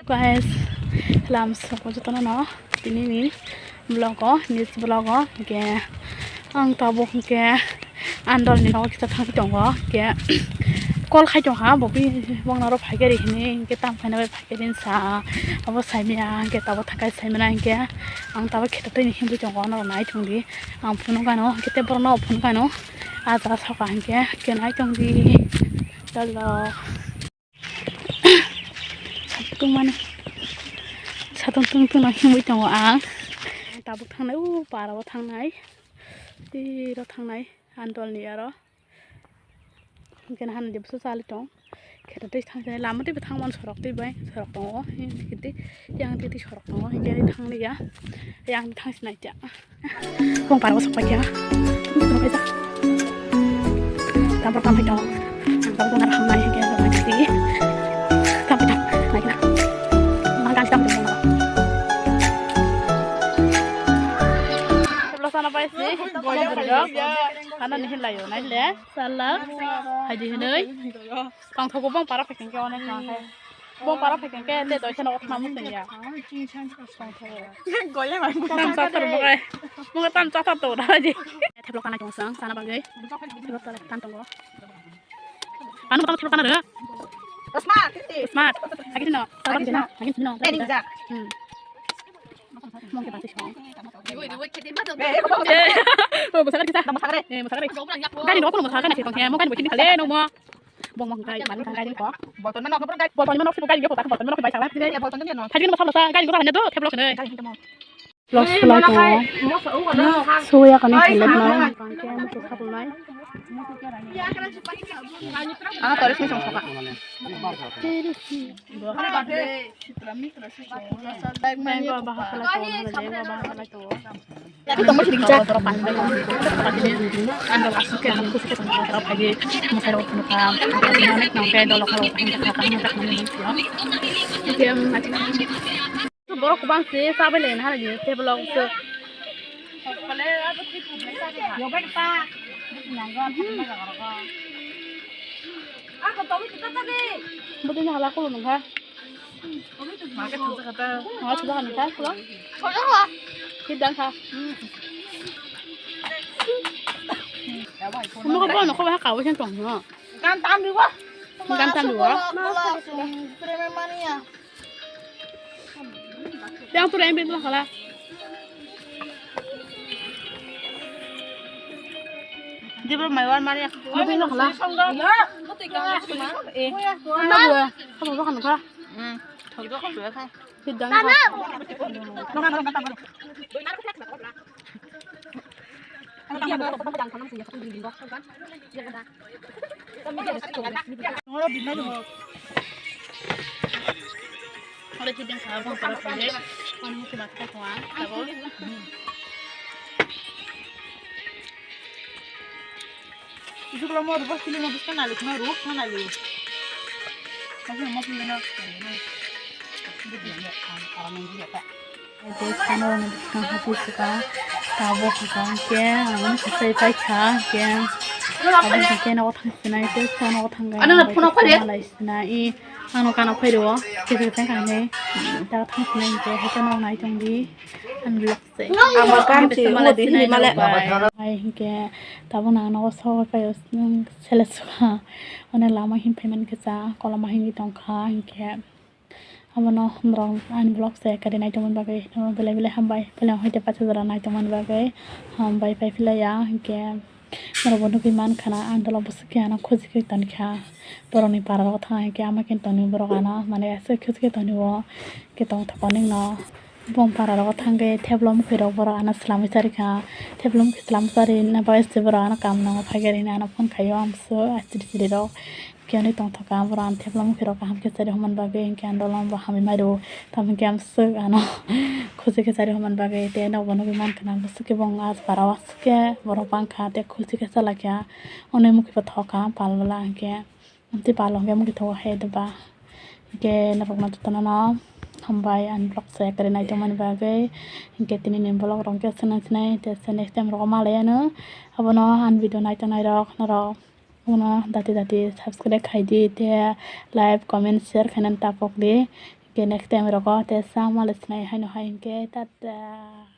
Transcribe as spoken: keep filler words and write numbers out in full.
Guys, lam soko jotono no tini ni vlog o, news vlog o, hingke ang tabuk hingke andol ni nogo kisa thangpi tongo, hingke call khai tongkha bo, bini boknaro phaikhe ri hinwi, hingke tam khaina bai phaikhe ri hinsa, abo saimanya hingke tabuk thangkai saimana hingke ang tabuk kheto twi ni himwi tongo, norok nai tongdi. Ang phunukgano, hingke tei borokno phunukgano. Ah jaga soka hingke, hingke nai tongdi. Chalo. Satung mani. Satung tung tung no himwi tongo ang. Tabuk thangnai, o parao thangnai. Tiro thangnai, andol ni aro. Hingke nahani de bwsa chali tong. Kheto tei thang, lama tei bo thangmani sorok tei bai, sorok tongo. Hingke tei, yang tei tei sorok tongo. Hingke tei thang liya. Yang tei thang sinai cha. Bong parao sok paikha. Bong kaisa. Tam tam hai tongo. Tam tam nang hamnai hingke tam hai tei. Tam tam nai na. Mang kan tam tam. Sana pai si. Hana nihin layo nai le. Sala. Haidi hinoi. Tongthogo bong para phaikhe khe onek tong khe. Bong para phaikhe khe te doi kheno othma muchung ya. Tam chathar mo kai. Mo tam chathar to da di. Theplo kana tong sang sana bagwi. Theplo tole tan tongo. Anu tam theplo kana re. Smart. Smart. Agin no. Agin no. Agin no. Training jak. Hmm. Mungkin pasti song. Eh, oh, besar kita. Nama sakre. Eh, besar. Gari no kono sakre na sitong ya. Mo gari bochin kale no mo. Bong bong gari, bang gari ko. Bolton mana ko gari. Bolton mana ko gari ko, bolton mana ko bai sala. Bolton mana no. Tadi no sala sa gari ko na do, theplo kene. Gari ko mo. Los pulai ko. Suya kane helet no. Bangke mo ko khapulai. Ano toris ni song soka. Mango bahasa lai to, mango bahasa lai to. Borok kubang se sabai le na hali table o se. Botol ni hala kulo nungkha. Ma khe thangsa kha ta. Ma thangsa kha nungkha kulo. Thangsa kha. Hidang kha. Mo ko bo no ko ba ka bo chen tong no. Gan tam di wa. Gan tam di wa. Preme mania. Yang tu rem bin tu khala. Di bro mai wan mari. Mau bin khala. Eh. Apa buah? Apa buah kan khala? Hmm. Thok do kan buah kan. Hidang khala. Ore hidang kha bong para pale, kono muti mat kha tong ang, tabo. Isu kalau mau rubah sini mau bisa nalik, mau ruk, mau nalik. Tapi mau pilih nak. Tei sano rwna bwskango hati swkang, tabuk swkang khe ang swchai paikha khe, tabuk hwnkhe nogo thang sinai tei sano nogo thang sinai, ano phone khe phone lai sinai, ano kano phai rwo kisa kisa khainai, ta thang sinai hwnkhe haikhe nogo nai tongdi, ang vlog se. Amo kan si, amo di hini male. Hai hwnkhe tabuk nang nogo sogwi paio, sele suka, one lama hin phaimani kisa koloma hinwi tongkha hwnkhe. Abono norok ani vlog se kari naitongmani bagwi norok belai belai hambai. Belai hoite paisa jora naitongmani bagwi hambai pai philaiya. Hinkhe norokbo nugwi mankha na, ang dolo bwswk khe ano khojigwi tonkha. Borokni parao thangna hinkhe ama khe toni borok ano, mane aswk khojigwi tonio. Hinkhe tongthokma nwngno bong pararogo thangwi theblo mwkhwirok borok ano swlamwi charikha. Theblo mwkhwi swlamwi charina bagwi se borok ano kam nango phaikhe rini ano phone khaio, amswk asiri sirirok. Khe hwnwi tongthokha, borok ang theblo mwkhwirok kaham khe chari hwnmani bagwi, hinkhe ang dolo bo hamwi mairu, tamo hinkhe amswk ano khojigwi chari hwnmani bagwi, tei nokbo nugwi mankha na, bwswk khe bo wng ah parao aswk khe borok bangkha, tei khojigwi chalaikha, hwnwi mwkhwibo thokha pal bwla, hinkhe amtwi pal hinkhe mwkhwi thogo hai doba, hinkhe norokno jotono no hambai ani vlog se kwrwi naitongmani bagwi, hinkhe tini ni vlog rok hinkhe aswk nang sinai, tei next time rogo malai anw, abono ani video naitongnairok norok. Uno dati dati subscribe khai di, te like, comment, share khainani tapok di. Ke next time rogo te sama le sinai haino hai hinkhe, tata.